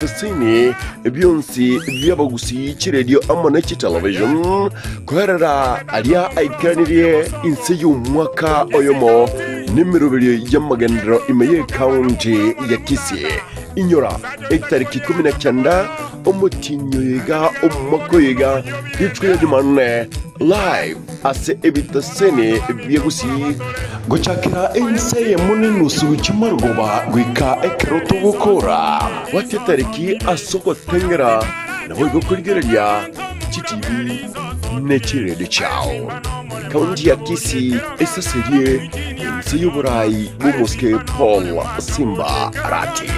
Ebitasini bionsi bi'abagusii chiredio amo ne chitelevision koerera aria aikeranirie inse y'omwaka oyomo nemeroberio y'amagenderero ime y'ecounty ya Kisii. Inyora etariki 19 omotienyi oyo iga omwaka oyo iga rituko ria Jumanne live ase ebitaseni bia Gusii gochakera ensa eyemo nenusu gochia marogoba goika ekero togokora. Bwatia etariki ase ogotengera naboigo korigereria chitibi ne chiredio chiao. Ekaunti ya Kisii esaserie ense y'oborai bw'omosike Paul Simba Arati.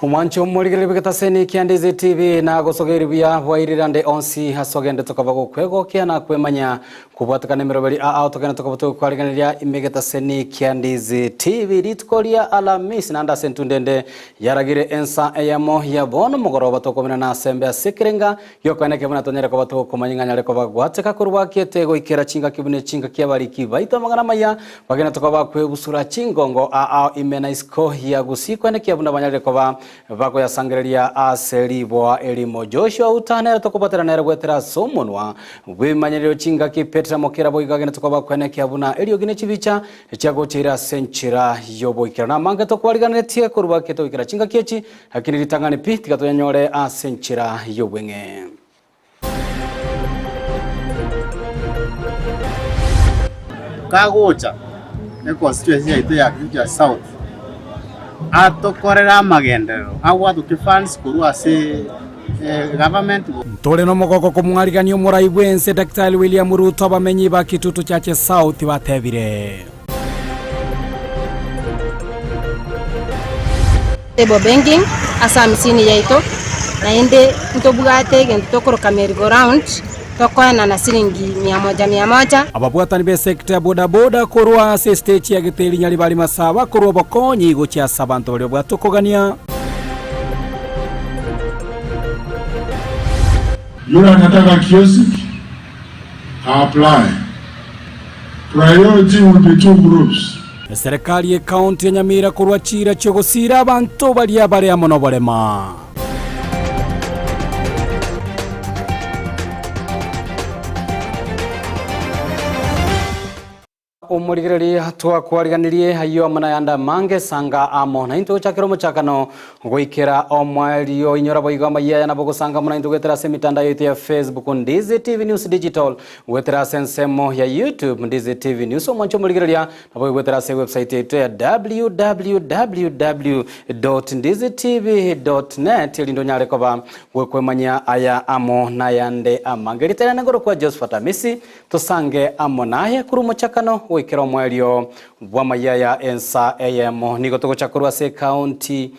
Omwancho omorigereria bw'egetaseni kia Ndizi TV nagosogeiri buya bwairire ande onsi ase ogende tokaba gokwegokia na kwemanya Kobwatekana emeroberi aa togende tokoba togokwarigereria ime egetaseni kia Ndizi TV rituko ria Alamisi naende ase entunde ende yaragire ensa eyemo ya bono mogoroba tokomenana ase embe ase ekerenga giokoeneke buna tonyare koba togokomanya ng'a nyare koba gwateka korwa bwakiete goikera chingaki buna echingaki abariki baito amang'ana amaya bagende tokoba bakwebusura chingongo aa ime na isiko ya Gusii koenekia buna banyarire koba Bakoyasangereria ase riboa erimo. Joshua Uta nere tokobwatera nere goetera ase omonwa bw'ebimanyererio chingaki Petra mokera boigo agende tokoba kwenekia buna eriogi ne chibicha chiagocheire ase enchera y'oboikeranu. Amange tokwariganeretie korwa gete goikera chingaki echi, lakini ritang'ani pi tiga toyanyore ase enchera y'obweng'e. Kagocha econstituency yaito ya Juja South atokorere amagenderero agwatoke funds korwa ase government. Ntore nomogoko komwarigania omorai bw'ense Daktari William Ruto abamenyi ba Kitutu Chache South batebire. Table banking ase amisini yaito, naende ntobwate egento tokoroka merry go round, tokoenana siringi mia moja mia moja. Ababwatani b'esekta ya bodaboda korwa ase esitechi ya Giteri Nyaribari Masaba korwa obokonyi gochia ase abanto baria babwate okogania. Yule anataka kiosk apply. Priority will be two groups. Eserekari y'Ekaunti ya Nyamira korwa chiira chi'ogosiira abanto baria bare amo noborema. Omorigereria twakwariganirie ayio amo nayande amange sanga amo naintwe gochakera omochakano goikera omoerio inyora boigo amayia aya nabo gosanga amo naintwe goetera ase emitandao yaito ya Facebook Ndizi TV News Digital goetera ase ensemo ya YouTube Ndizi TV News omwanche omorigereria nabo goetera ase ewebsite yaito ya www.ndizitv.net erinde onyare koba gokwemanyia aya amo nayande amange riterane ngorokwa Josephat Amisi Tosange amo naye korwa omochakano goikera omoerio bw'amayia ya ensa eyemo. Nigo togocha korwa ase ekaunti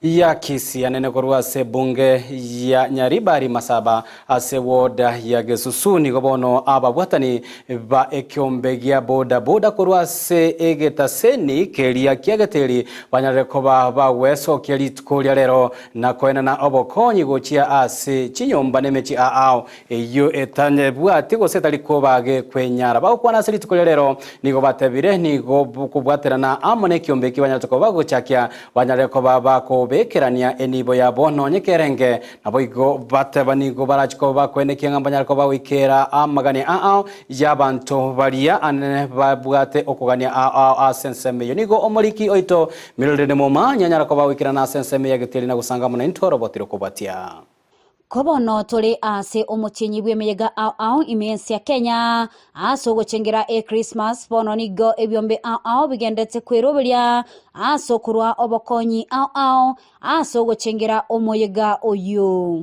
ya Kisii anene korwa ase ebunge ya Nyaribari Masaba ase ward ya Gesusu. Nigo bono ababwatani ba ekiombe gia boda boda korwa ase egetaseni keria kia Geteri banyarire koba bagwesokia rituko ria rero na koenana obokonyi gochia ase chinyomba nemechie aao Eyio etanyebwati gose etari koba gekwenyara. Bagokwana ase rituko ria rero nigo batebire, nigo kobwaterana amo nekiombe eki banyarete koba bagochakia banyare koba bako. kobekerania enibo yabo nonye kerenge. Naboigo bateba nigo barache koba bakoenekia ng'a mbanyare koba bagoikera amagania ao y'abanto baria anene babwate okogania ao ao ase ensemo eyio. Nigo omoriki oito Mildred Momanyi anyare koba agoikerana ase ensemo ya Getieri na gosanga amo naintwe oroboti rokobwatia. Ko bono tore ase omotienyi bw'emeyega ao ao ime y'ense ya Kenya, ase ogochengera Ekrismas, bono nigo ebiombe ao ao bigendete kweroberia ase okorua obokonyi ao ao ase ogochengera omoyega oyio.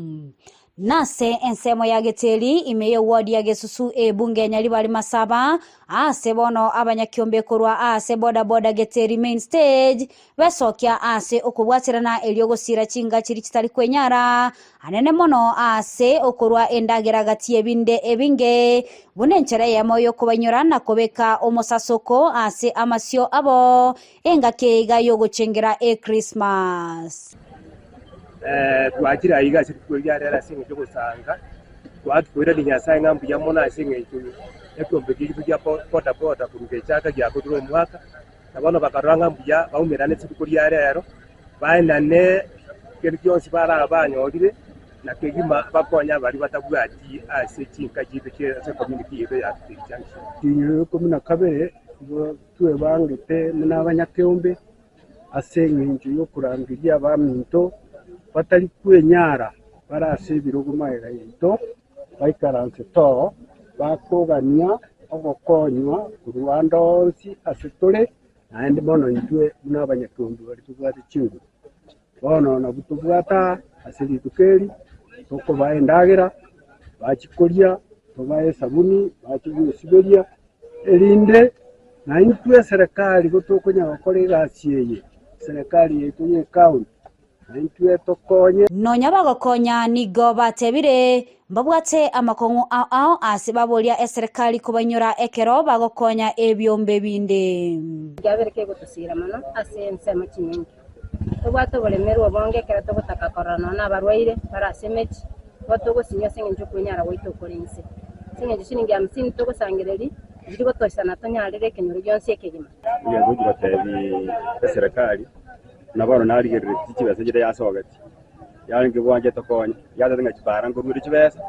Nase ensemo ya Geteri, ime y'eward ya Gesusu ebunge ya Nyaribari Masaba, ase bono abanyakiombe korwa ase boda boda Geteri main stage besokia ase okobwaterana erio gosiira chinga chiria chitari kwenyara, anene mono ase okorua endagera gati y'ebinde ebinge, buna enchera eyemo y'okobainyora na kobeka omosasoko ase amasio abo, engaki eye iga y'ogochengera Ekrismas. Twachire aiga ase rituko ria rero ase engencho y'ogosanga, twaki koirania Nyasae ng'a mbuya mono ase engencho y'ekeombe kiaito gia boda boda korwa gechaka giakotura omwaka, na bono bakarora ng'a mbuya baumerane ase rituko ria rero, baenane kende gionsi barabe banyorire, na kegima bakonye abaria batabwati ase chinka chiaito chia ase ecommunity yaito ya Kitiri Junction. Rinyoro ikomi na kabere nigo twebangete buna abanyakeombe ase engencho y'okorangeria abaminto batari kwenyara bare ase ebirogo magega yaito, baikaranse too, bakogania ogokonywa korwa ande onsi ase tore, naende mono intwe buna abanyakeombe baria tobwate chinguru. Bono nabwo tobwate aa ase rituko eri, tokobaa endagera, bachie koria, tobae esabuni, bachie gwesiberia, erinde naintwe eserekari gotokonyara gokora egasi eye, eserekari yaito ya ecounty, naintwe etokonye. Nonya bagokonya nigo batebire, mbabwate amakong'u ao ao ase baboria eserekari kobainyora ekero bagokonya ebiombe binde. Kiabere kegotosiira mono ase ensemo chinyinge. Tobwate oboremerwa obonge ekero togotaka korora nonya nabarwaire bare ase emechie, igo togosinywa ase engencho y'okwenyara gwaito okore inse. Ase engencho chiringi hamsini togosangereria, tichiri gotoisana tonyarere ekenyoro gionsi ekegima. Nigo ngochia gotebi eserekari, buna bono narigereretie chibesa chiria yasogeti, yarenge gwancha etokonye, yateba ng'a chibara nkoruere chibesa,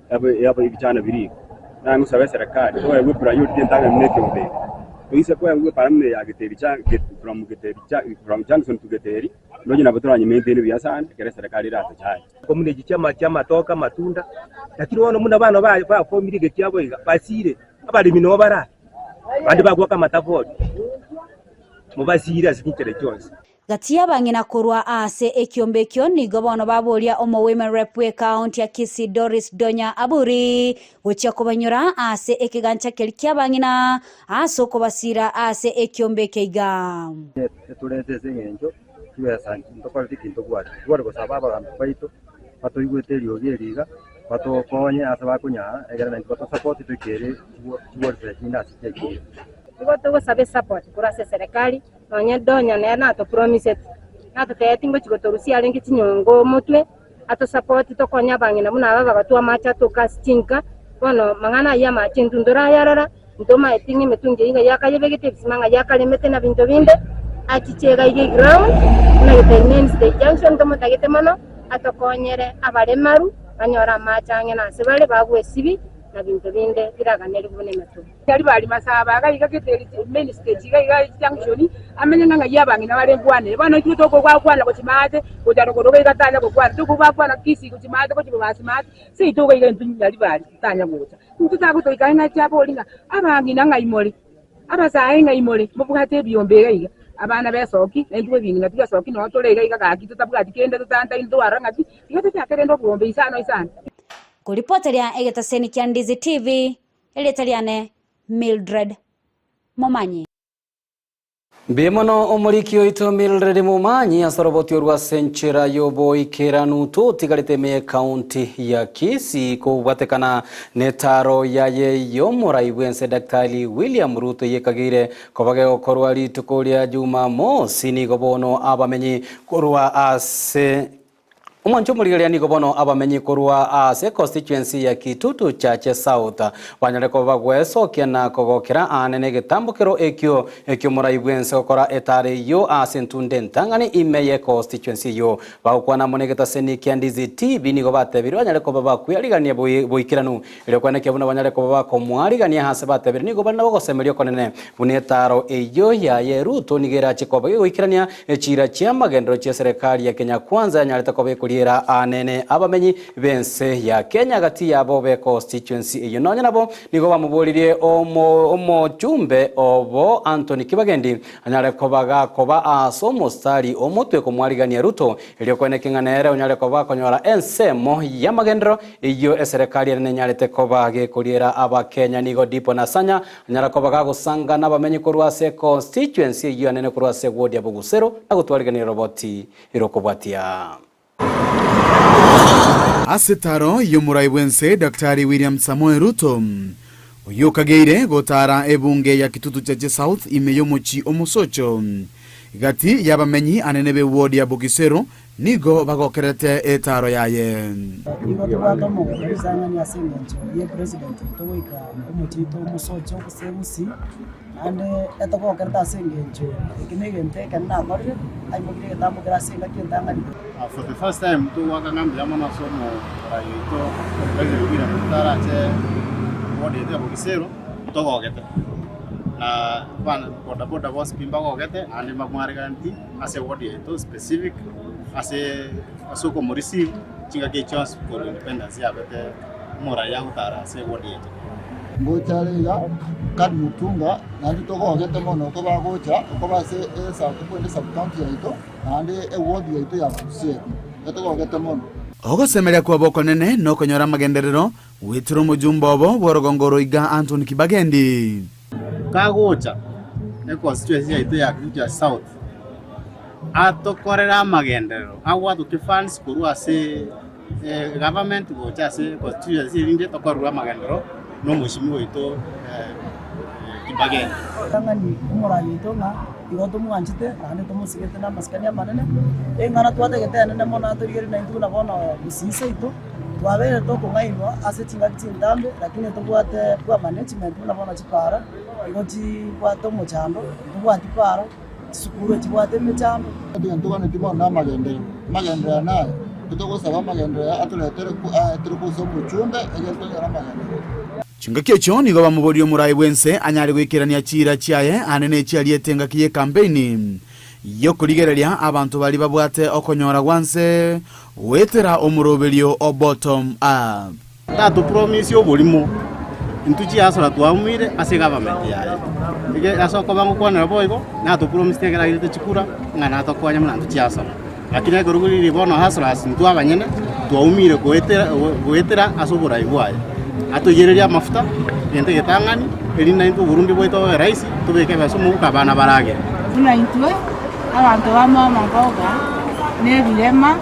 ebe ebe ebichano biria iga. Naye ngosabe eserekari, toegwe epriority entang'ani buna ekeombe eke. Toise koegwa epara buna eya Geteri cha from Geteri cha from junction to Geteri, nonye nabo toranye maintain buya sana ekero eserekari eratochaye. Komuna echi chiama chiamatoke, amatunda, lakini bono buna abana ba bafomire ege kiabo iga, basire, abaremi noo bare aa, abande bagwaka amatafori, mobasire ase chinchera chionsi. Gati y'abang'ina korwa ase ekiombe ekio nigo bono baboria omo-women rep bw'ekaunti ya Kisii Doris Donya Aburi gochia kobanyora ase ekegancha keria ki'abang'ina ase okobasiira ase ekiombe eke iga. Eturete ase engencho chibesa ntokoreti ki ntobwati. Tware gosaba abagambi baito batoigwete eriogi eri iga, batokonye ase bakonyara egere naintwe batosapoti toikere chiwelfare chinde ase chiaikire. Igo togosaba esupport korwa ase eserekari Nonya Donya nere natopromiseti, natotebetie ngochia gotorusia arenge chinyongo omotwe, atosapoti tokonye abang'ina buna aba bagatwa amache atoka ase chinka. Bono mang'ana ayio amache intwe ntorayarora, ntomaeti ng'a emetungi eyio ng'ai yakayebegete ebisima ng'ai yakaremete na binto binde, achiche iga iga eground, buna Getayi Main Stage Junction ntomotagete mono, atokonyere abaremaru banyore amache ang'e nase bare bagwesibi na binto binde biraganerigwe buna emetungi. Tari bari masaba iga iga gete main stage iga iga junction amenye ng'a ng'ai abang'ina bare nkwanere. Bono intwe tokobakwana gochia maate gocha rogoro iga iga tanya gokwana, tokobakwana Kisii gochia maate gochia bobasi maate, seito iga iga intwe Nyaribari titanya gocha. Intwe tagotoika ang'e ng'a chiabori ng'a abang'ina ng'ai more, abasae ng'ai more, mobwate ebiombe iga iga, abana besoki na intwe ebing'ina tibesoki noo tore iga iga gaki totabwati kende totantaini twarora ng'aki, tiga tochake rende oboombe isano isano. Koripoteria egetaseni kia Ndizi TV, Erieta riane Mildred Momanyi. Mbuya mono omoriki oito Mildred Momanyi ase oroboti orwo ase enchera y'oboikeranu totigarete ime y'ecounty ya Kisii kobwatekana netaro yaye y'omorai bwense Daktari William Ruto eyekageire koba gegokorwa rituko ria Jumamosi nigo bono abamenyi korwa ase. Omwancho omorigereria nigo bono abamenyi korwa ase constituency ya Kitutu Chache South banyare koba bagwesokia na kogokera aane negetambokero ekio ekiomorai bwense gokora etara eyio ase entunda entang'ani ime ye constituency eyio. Bagokwana amo negetaseni kia Ndizi TV nigo batebire banyare koba bakwearigania boikeranu erio kwenekia buna banyare koba bakomoarigania ase batebire nigo bare nabogosemeria okonene buna etaro eyio yaye Ruto nigo erache koba gegoikerania chiira chi'amagenderero chi'eserekari ya Kenya Kwanza yanyarete koba ekoriera aanene abamenyi b'ense ya Kenya gati yabo be constituency eyio. Nonya nabo nigo bamoboririe omochumbe obo Anthony Kibagendi anyare koba gakoba ase omostari omotwe komwarigania Ruto erio koeneki ng'a nere onyare koba akonyora ensemo y'amagenderero eyio eserekari ere nenyarete koba gekoriera abakenya. Nigo Dipo Nasanya anyara koba gagosanga nabamenyi korwa ase constituency eyio anene korwa ase ward ya Bogusero na gotwarigania roboti rokobwatia. Ase taro y'omorai bw'ense Daktari William Samoei Ruto, oyio okageire gotara ebunge ya Kitutu Chache South ime y'omochie o Mosocho, gati y'abamenyi anene b'eward ya Bokisero nigo bagokerete etaro yaye. Nigo tobwate omogoko risang'ani ase engencho ye president oito goika omochie oito omosocho gose gusii. Naende etogokerete ase engencho eke negento ekenene akorire, aimokirie egetambo kere ase engaki entang'ani. For the first time togoaka ng'a mbuya mono ase omorai oito President William Ruto arache ward yaito ya Bogisero ntogogete na abana boda boda bonsi pi mbagogete naende mbamwareganeti ase ward yaito specific ase ase okomoreceive chingaki echi chionsi korwa independence yabete omorai agotara ase ward yaito. Ngocha are iga Kari Mutunga, naende togogete mono okoba agocha okoba ase esabu sub county yaito naende eward yaito ya Busia etogogete mono. Ogosemeria kwabo okonene nokonyora amagenderero, goetera omojumbe obo bw'orogongo oro iga Anthony Kibagendi. Kagocha econstituency yaito ya Kitutu South atokorere amagenderero agwatoke funds korwa ase Government gocha ase constituency erinde tokorerwe amagenderero na omweshimiwa oito Kibagendi. Ritang'ani omorai oito ng'a igo tomwanchete naende tomosigete na amasikani amanene, eng'ana twatagete enene mono atorigererie naintwe buna bono gusii seito, twabeire tokong'ainwa ase chingaki chintambe lakini tobwate poor management buna bono chipara igo chibwate omochando, ntobwati para. Chisukuru echibwate emechando. Egento toganetie bono namagenderero, amagenderero aya naye, titogosaba amagenderero aya atoretere aetere ase omochumbe egere tonyore amagenderero. Chingaki echio nigo bamoborie omorai bw'ense anyare goikerania chiira chiaye aane ne chiariete engaki y'ekampeini y'okorigereria abanto baria babwate okonyora gwanse goetera omoroberio o bottom up. Tatopromise oborimo, intwe chiasara twaumire ase egovernment yaye. Ege ase okoba ngokwanera boigo, natopromisete ekero airete chikura, ng'a natokonye buna intwe chiasara. Lakini ekero riria bono hustlers intwe abanyene, twaumire goetera goetera ase oborai bwaye. Atoiyererie amafuta, egento egetang'ani, erinde naintwe oborundi bwaito bobe rahisi, tobeke ebesa omobuko abana baragere. Buna intwe, abanto ba mama mboga, na ebirema.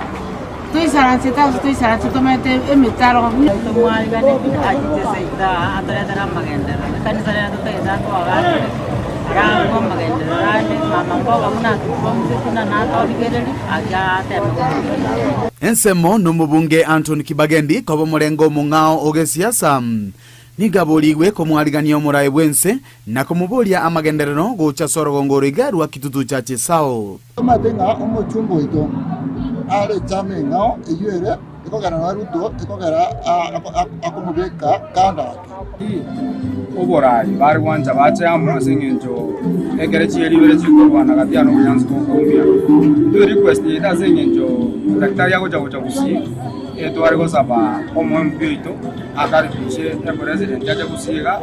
Toisaransete ase toisaranse tomente emetaro. Tomwariganeti achete seito aa atoretere amagenderero, ekanisa rero totagete atoagatere arangwe amagenderero ande mama mboga buna atopromiseti buna natorigereria aria ateme gototoria. Ensemo nomobunge Anthony Kibagendi koba omorengo omong'ao o gesiasa nigo aborigwe komwarigania omorae bw'ense na komoboria amagenderero gocha ase orogongo oro iga rwa Kitutu Church South. Tomanyete ng'a omochumba oito are echama eng'ao eyio ere ekogera na Ruto ekogera akomobeka kando ake. Oboraai bare gwancha bache amo ase eng'encho ekere chieri ibere chikorwana gati aa nobonyansi bokoumia. Intwe request yaito ase eng'encho daktari agocha gocha gusii, etware gosaba omo MP oito akaribishe epresident ache gusii iga,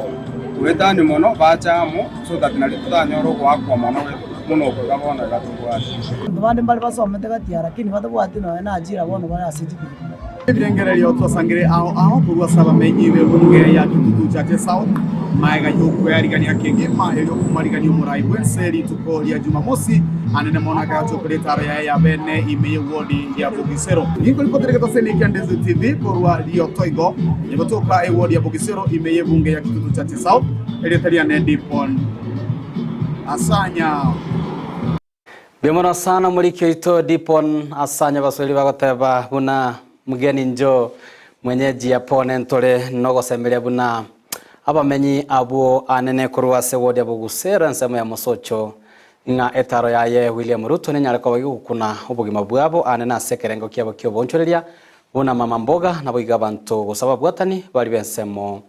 goetania mono bache amo so that nario totanyore ogoakwa mono. Buna okoiga bono iga tobwate. Abanto bande mbare basomete gati aa, lakini batabwati nonya na ajira bono bare ase chipikipiki. Ebirengererio twasangire ao ao korwa ase abamenyi b'ebunge ya Kitutu Chache South maega y'okwearigania kegima erio komoarigania omorai bw'ense rituko ria Jumamosi anene mono akagacha okora etaaro yaye ya bene ime y'ewodi ya Bogisero. Ninkoripotere getaseni kia Ndizi TV korwa Riotoigo egotoka ewodi ya Bogisero ime y'ebunge ya Kitutu Chache South. Erieta riane Dipon. Asanya. Mbuya sana omoriki oito Dipon ase abaswahili bagoteba buna mgeni njoo mwenyeji apone ntore nogosemeria buna abamenyi abwo anene korwa ase ward ya Bogusero ensemo ya Mosocho ng'a etaro yaye William Ruto nenyare koba gegokuna obogima bwabo anene ase ekerengo kiabo kia obonchoreria buna mama mboga nabo iga abanto gose ababwatani bari b'ensemo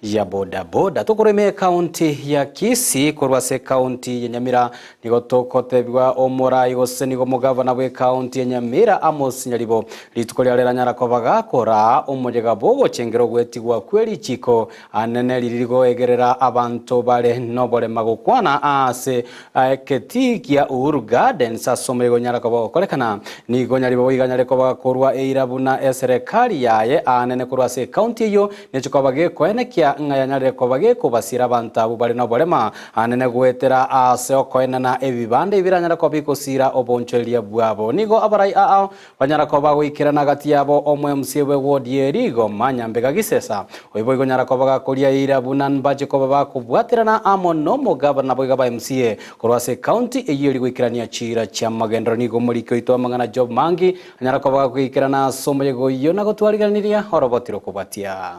ya bodaboda. Tokorwa ime ekaunti ya Kisii korwa ase ekaunti ya Nyamira nigo togotebigwa omorai gose nigo omogavana bwa ekaunti ya Nyamira Amos Nyaribo rituko riare ranyara koba gakora omoyega bwogochengera ogwetigwa kwe richiko anene riri rigoegerera abanto bare noborema gokwana ase eketii kia Uhuru Gardens ase omoyega onyara koba ogokorekana. Nigo Nyaribo boigo anyare koba gakorwa eira buna eserekari yaye anene korwa ase ekaunti eyio Nechi koba gekoenekia ng'a yanyarire koba gekobasiera abanto abwo bare noborema anene goetera aase okoenana ebibande ebiranyare koba bigosiira obonchoreria bwabo. Nigo abarai aa banyara koba goikerana gati yabo omo-MC bw'ewodi ye rigoma Nyambega Gisesa. Oyio boigo onyara koba gakoria eira buna mbache koba bakobwaterana amo nomogabana boigo aba MCA korwa ase ekaunti eyio eri goikerania chiira chi'amagenderero. Nigo omoriki oito amang'ana Job Mangi Anyara koba gakoikerana ase omoyega oyio na gotwariganiria oroboti rw'okobwatia.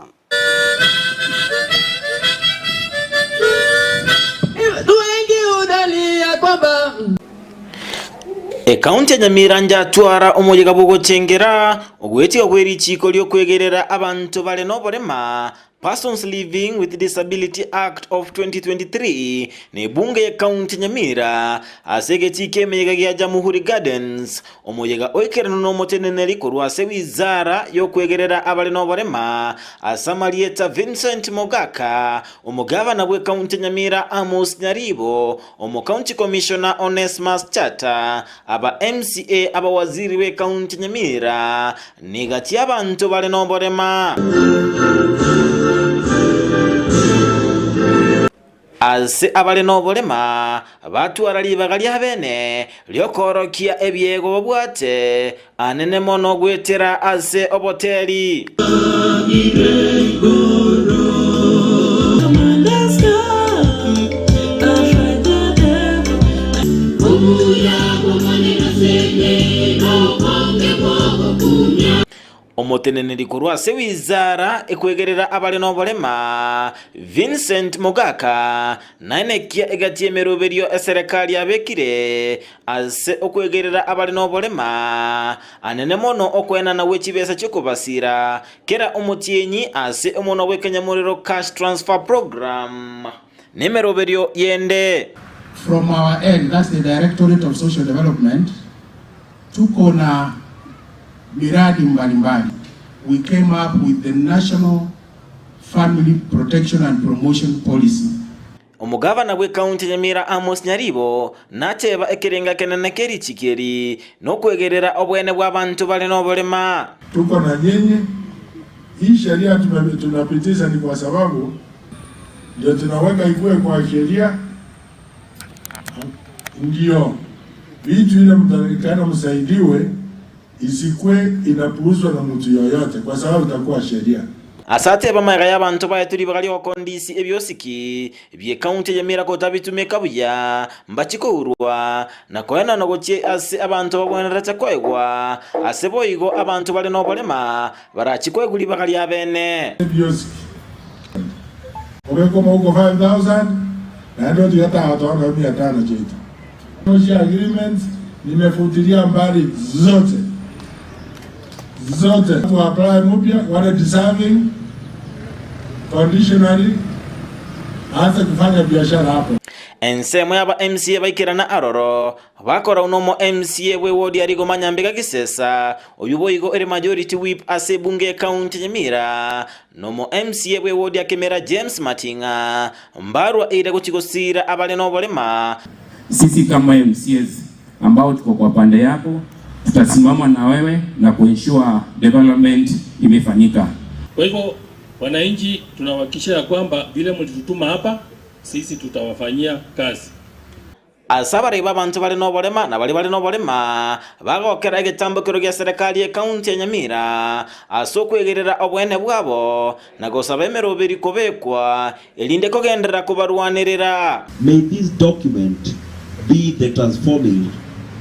Ekaunti ya Nyamira njatwara omoyega bw'ogochengera ogwetiga kwe richiiko ri'okwegerera abanto bare noborema Persons Living with Disability Act of 2023 na ebunge ye county ya Nyamira ase egetii ki'emeyega gia Jamuhuri Gardens, omoyega oikeranu nomoteneneri korwa ase wizara y'okwegerera abare noborema ase amarieta Vincent Mogaka, omogavana bwe county ya Nyamira Amos Nyaribo, omocounty commissioner Onesmus Chata, aba MCA, abawaziri be county ya Nyamira, Negati y'abanto bare noborema. Ase abare noborema batwara ribaga riabene ri'okoorokia ebiegwa babwate anene mono goetera ase oboteri. Omoteneneri korwa ase wizara ekwegerera abare noborema, Vincent Mogaka, naenekia egati y'emeroberio eserekari yabekire ase okwegerera abare noborema, anene mono okoenana gwe chibesa chi'okobasira kera omotienyi ase omonwa bw'ekenyamorero Cash Transfer Program nemeroberio yende. From our end, that's the Directorate of Social Development, tuko na miradi mbalimbali. We came up with the National Family Protection and Promotion Policy. Omogavana bw'ekaunti ya Nyamira Amos Nyaribo nateba ekerenga ekenene ke richiko eri nokwegerera obwene bw'abanto bare noborema. Tuko na nyinyi, hii sheria tunapitisha ni kwa sababu ndio tunaweka ikuwe kwa sheria, ndio vitu ile mtatakikana msaidiwe isikwe inapuuzwa na mtu yoyote, kwa sababu itakuwa sheria. Ase ateba magega y'abanto baetwe ribaga ri'ogokondisia ebiosiki bi'ekaunti ya Nyamira kotabitumeka buya, mbachie kourwa na koenanwa gochia ase abanto bagwenerete koegwa, ase boigo abanto bare noborema barachie koegwa ribaga riabene. Ebiosiki obeke omouko 5000 naende otige tagotoa nonya mia tano chiaito. Social agreements nimefutilia mbali zote zote to apply mpya wale deserving conditionally aanze kufanya biashara hapo. Ensemo y'aba MCA baikerana aroro, bakora nomo MCA bw'ewodi ya Rigoma Nyambega Gisesa, oyio boigo ere majority whip ase ebunge y'ekaunti ya Nyamira, nomo MCA bw'ewodi ya Kemera James Mating'a, mbarwa eira gochia gosiira abare noborema. Sisi kama MCAs ambao tuko kwa pande yako tutasimama na wewe na kuensure development imefanyika. Kwa hivyo wananchi tunawahakikishia kwamba vile mlitutuma hapa sisi tutawafanyia kazi. Ase abarei b'abanto bare noborema na baria bare noborema bagokera egetambokero gia serikali y'ekaunti ya Nyamira ase okwegerera oboene bwabo na gosaba emeroberi kobekwa erinde kogenderera kobarwanerera. May this document be the transforming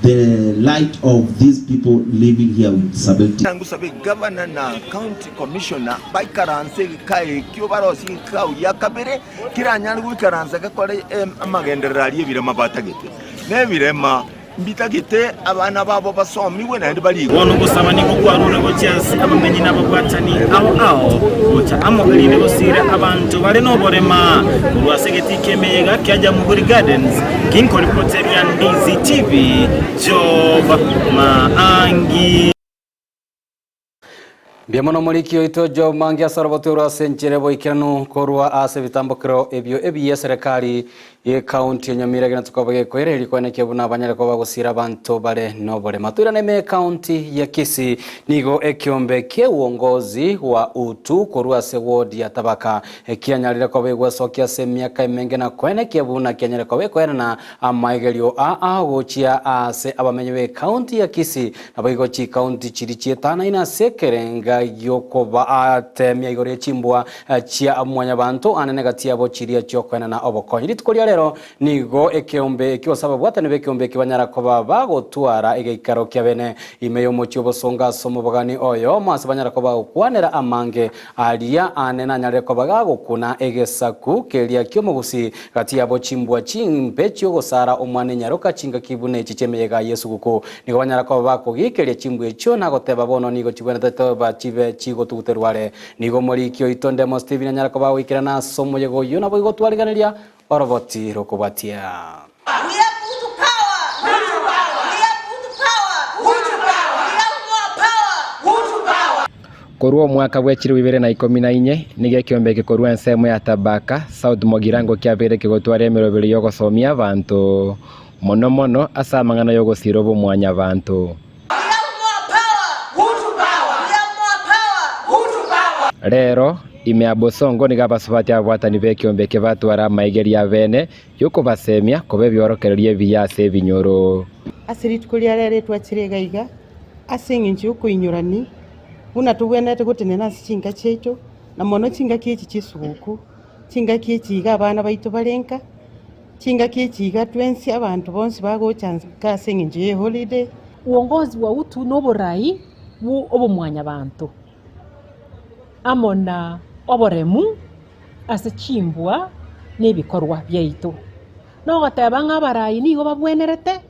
the light of these people living here with disability. Ngosabe gavana na county commissioner baikaranse egeka ekio barosie egekao gia kabere keranyare goikaransa gekore amagenderero aria ebirema batagete. Na ebirema mbitagete abana babo basomigwe naende barikwe. Bono ogosaba nigo kwarure gochia ase abamenyi na ababwatani ao ao, gocha amo erinde gosiira abanto bare noborema korwa ase egetii ki'emeyega kia Jamhuri Gardens, Ginkoripoteria Ndizi TV, Job Maangi. Mbuya mono omoriki oito Job Mangi ase oroboto orwo ase enchera y'oboikeranu korwa ase ebitambokero ebio ebiya eserekari y'ecounty ya Nyamira egene tokoba gekoira koenekia buna banyare koba gosira abanto bare noborema. Toirane ime ecounty ya Kisii nigo ekiombe kia uongozi wa Utu korwa ase ward ya Tabaka ekianyarire koba egwesokia ase emiaka emenge na koenekia buna kianyare koba ekoenana Amaigerio aa gochia aase abamenyi b'ecounty ya Kisii naboigo chicounty chiria chietanaine ase ekerenga gi'okobatemia igoro ye chimbwa chia mwanyabanto anene gati yabo chiria chiokoenana obokonyi. Rituko ria rero nigo ekeombe ekio gose ababwatani b'ekeombe ekio banyara koba bagotwara egeikaro kia bene ime y'omochie obosongo ase omobogani oyomo ase banyara koba gokwanera amange aria anene anyarire koba gagokuna egesaku keria ki'omogusii Gati yabo chimbwa chimbe chi'ogosara omwana enyaroka chingaki buna echi chi'emeyega y'esuguku. Nigo banyara koba bakogikeria chimbwa echio na goteba bono nigo chigwenerete toba chibe chigotuguterwa are. Nigo omoriki oito Ndemo Stephen anyara koba agoikerana ase omoyega oyio naboigo twarigereria oroboti rokobwatia. Korwa omwaka bwe chilifu ibere na ikomi na inye, nigo ekiombe eke korwa ensemo ya Tabaka, South Mogirango kiabeire kegotwara emeroberi y'ogosomia abanto, mono mono ase amang'ana y'ogosiira obomwanyabanto. Rero, ime ya Bosongo nigo abasubati ababwatani b'ekiombe eke batwara amaigerio abene y'okobasemia koba ebiorokererio ebiya ase ebinyoro. Ase rituko ria rero etwachire iga iga, ase engencho y'okoinyorani, buna tobwenerete gotenena ase chinka chiaito, na mono chingaki echi chi'esuguku, chingaki echi iga abana baito bare nka, chingaki echi iga twensi abanto bonsi bagocha nka ase eng'encho y'eholiday. Uongozi bwa utu na oborai bwo obomwanyabanto, amo na oboremu ase chimbwa na ebikorwa biaito. Nogoteba ng'a abarai nigo babwenerete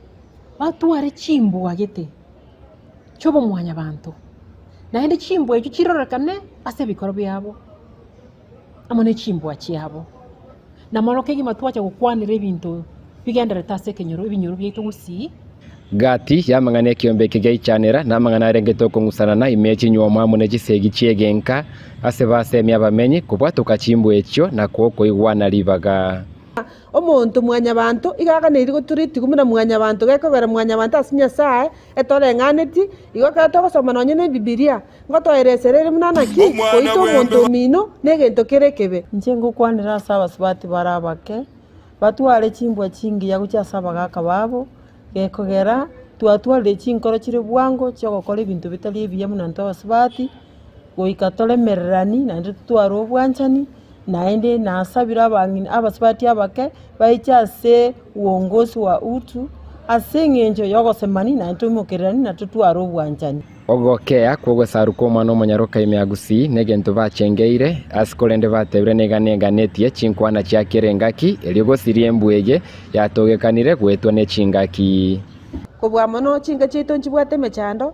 batware chimbwa gete. chi'obomwanyabanto, naende chimbwa echio chirorekane ase ebikoro biabo amo ne chimbwa chiabo. Na mono kegima twacha gokwanera ebinto bigendererete ase ekenyoro ebinyoro biaito gusii. Gati y'amang'ana ekiombe eke giaichanera, na amang'ana arengete okong'usanana ime ye chinywomo amo ne chisegi chi'egenka, ase basemia abamenyi kobwatoka chimbwa echio na koigwana ribaga. Omonto mwanyabanto iga aganeirie goturitiwa buna mwanyabanto, gekogera mwanyabanto ase Nyasae etoreng'aneti, igo ekero togosoma nonye na Ebibilia, ngotoeresera ere buna naki goita omonto omino negento kere ekebe. Inche ngokwanera ase abasubati bare abake, batware chimbwa chingiya gochia ase abagaka babo, gekogera twatwarire chinkoro chire bwango chi'ogokora ebinto bitari ebiya buna intwe abasubati, goika toremererani naende totware obwanchani, naende nasabire abang'ina abasubati abake baiche ase uongozi wa utu, ase eng'encho y'ogosemani naende toimokererani na totware obwanchani. Ogokea kw'ogosaru kw'omwana omonyaroka ime ya Gusii negento bachengeire, ase korende batebire niga nenganetie chinkwana chia kera engaki, erio gosiria embwa eye yatogekanire goetwa ne chingaki. Kobua mono chinka chiaito nchibwate emechando,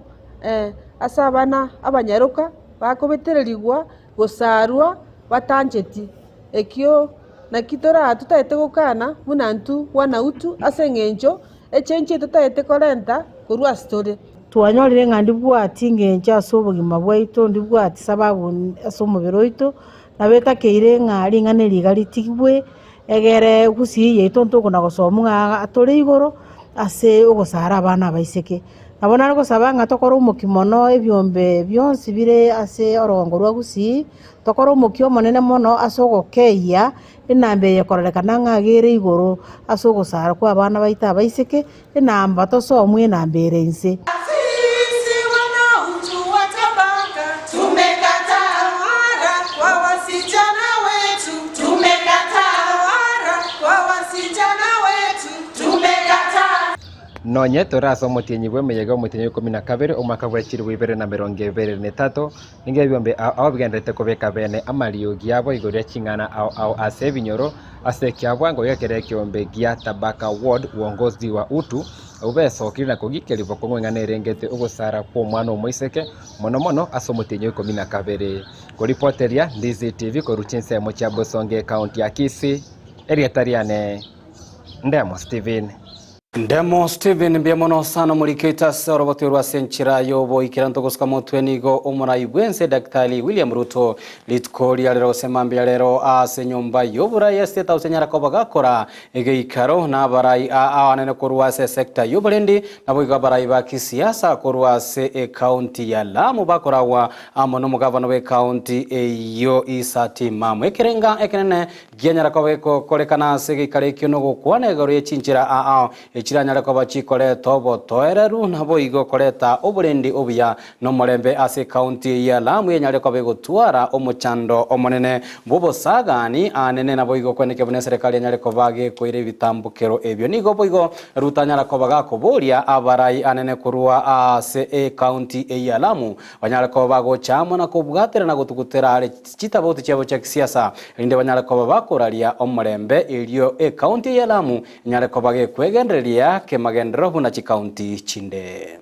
ase abana abanyaroka bakobetererigwa gosarwa batancheti. Ekio naki toraa totaete gokana buna intwe bwana utu ase eng'encho echenchi totaete korenta korwa ase tore. Twanyorire ng'a ndibwati engencho ase obogima bwaito, ndibwati sababu ase omobere oito, nabo etakeire ng'a ring'ana eri iga ritigwe, egere gusii yaito ntokona gosomwa ng'a tore igoro ase ogosara abana abaiseke. Nabo nare gosaba ng'a tokore omokia mono ebiombe bionsi bire ase orogongo rwa gusii, tokore omokia omonene mono ase ogokeyia enamba eye ekororekana ng'a iga ere igoro ase ogosara kwa abana baito abaiseke, enamba tosomwe enamba ere inse. Sisi wanautu wa Tabaka tumekataa tohara kwa wasichana wetu, tumekataa tohara kwa wasichana wetu, tumekataa. Nonye tore ase omotienyi bw'emeyega omotienyi o ikomi na kabere omwaka bwe chilifu ibere na emerongo ebere na etato, nigo ebiombe ao ao bigendererete kobeka bene amariogi abo igoro ye ching'ana ao ao ase ebinyoro ase ekiabwango gekere ekeombe gia Tabaka Ward uongozi wa Utu, abwo besokire na kogikeria bokong'u eng'ana erengete ogosara kw'omwana omoiseke mono mono ase omotienyi o ikomi na kabere. Koripoteria Ndizi TV korwa chinsemo chia Bosongo ekaunti ya Kisii, erieta riane Ndemo Stephen. Ndemo Stephen mbuya mono sana omorikeito ase oroboti orwo ase enchera y'oboikeranu togosuka motwe nigo omorai bwense Daktari William Ruto rituko ria rero gose mambia rero ase enyomba y'oborai ya State House anyara koba gakora egeikaro na abarai aanene korwa ase esector y'oborendi naboigo abarai ba kisiasa korwa ase ecounty ya Lamu bakoragwa amo nomogavana bw'ecounty eyio Issa Timamu ekerenga ekenene Gianyara koba gegokorekana ase egeikaro ekio nogokwana igoro ye chinchera aao echiranyare koba chikoreta obotoereru naboigo koreta oborendi obuya nomorembe ase ekaunti eye ya Lamu enyare koba egotwara omochando omonene bw'obosagani anene naboigo kweneke buna eserekari enyare koba gekoira ebitambokero ebio. Nigo boigo Ruto anyara koba gakoboria abarai anene korwa ase ekaunti eye ya Lamu banyare koba bagocha amo na kobwatera na gotugutera are chitabauti chiabo chia kisiasa, erinde banyare koba bakoraria omorembe, erio ekaunti ya Lamu enyare koba gekwegendereria kemagenderero buna chikaunti chinde.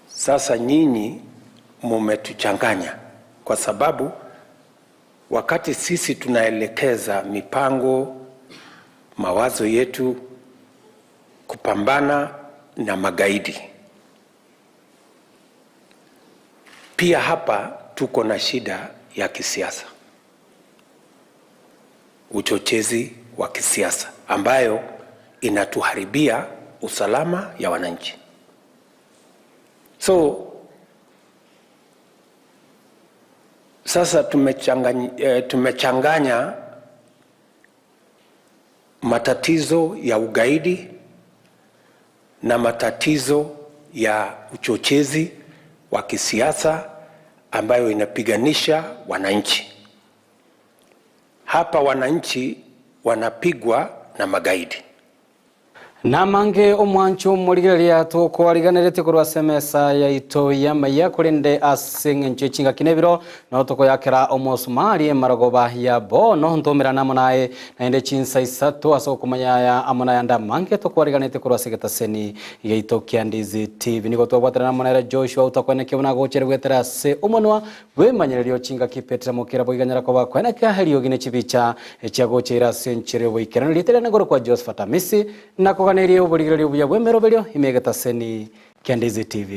Sasa nyinyi mumetuchanganya kwa sababu wakati sisi tunaelekeza mipango, mawazo yetu kupambana na magaidi, pia hapa tuko na shida ya kisiasa, uchochezi wa kisiasa ambayo inatuharibia usalama ya wananchi. So sasa tumechanganya, eh, tumechanganya matatizo ya ugaidi na matatizo ya uchochezi wa kisiasa ambayo inapiganisha wananchi. Hapa wananchi wanapigwa na magaidi. Namange omwancho omorigereria tokoariganeretie korwa ase emesa yaito y'amaiya korende ase eng'encho echingaki na ebiro no tokoyakera omosumari emarogoba ya bono ntomerane amo naye naende chinsa isato ase okomanya aya amo nayande amange tokoariganetie korwa ase egetaseni giaito kia Ndizi TV. Nigo twabwaterana amo nere Joshua otakwenekio buna agochere goetera ase omonwa bw'emanyererio chingaki Petero mokera boiganyera koba kweneka eriogi ne chibicha echiagocheire ase enchera y'oboikeranu rieta riane ngoro kwa Josephat Amisi nakoganerie oborigereria obuya bw'emeroberio ime egetaseni kia Ndizi TV.